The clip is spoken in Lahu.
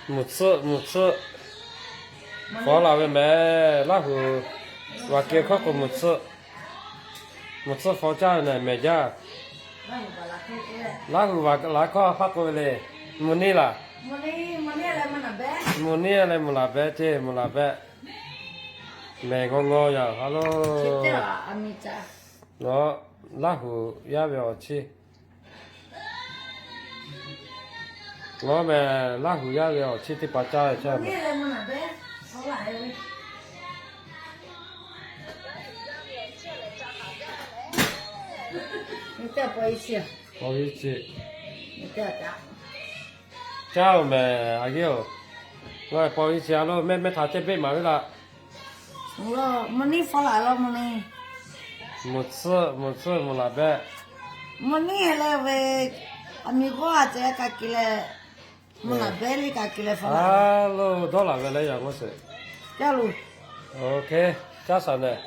Mvuhˬ tsuhˆ, mvuhˬ tsuhˆ. Fawˉ laˬ ve mehˍ, Laˇ huˍ vaꞈ kehˬ hkawˇ k'o mvuhˬ tsuhˆ. Mvuhˬ tsuhˆ fawˉ caˇ ve nehˬ mehˍ jaˇ. Laˇ huˍ vaꞈ laˬ hkawˇ hpaˇ k'oˆ ve le. Mvuhˬ neˇ laˬ. Mvuhˬ neˇ leh mvuhˬ laˬ behˆ ceˇ, mvuhˬ laˬ behˆ. Mehˬ ngaw ngaw yaˇ ha lo. Nawˬ Laˇ huˍ yaˇ ve awˬ chiˇ. Ngaˬ mehˬ Laˇ huˍ yaˇ ve awˬ chiˇ teˇ hpaˍ caˇ ve caˇ. Caˇ-oˬ mehˬ, a yeˇ-oˬ. Ngaˬ paw iˉ chi a lo mehˆ mehˆ htaꞈ ceh beˆ maˍ ve laˇ. Mvuhˬ tsuhˆ, mvuhˬ tsuhˆ mvuhˬ laˬ behˆ. Mvuhˬ neˇ leh ve, a miˬ k'oˆ a ceh ka ke leh, mvuhˬ laˬ behˆ le ka ke leh faˉ a lo dawˇ laˬ ve leh yaꞈ g'awˇ sheˍ. Caˇ lo. Caˇ shaˍ nehˬ.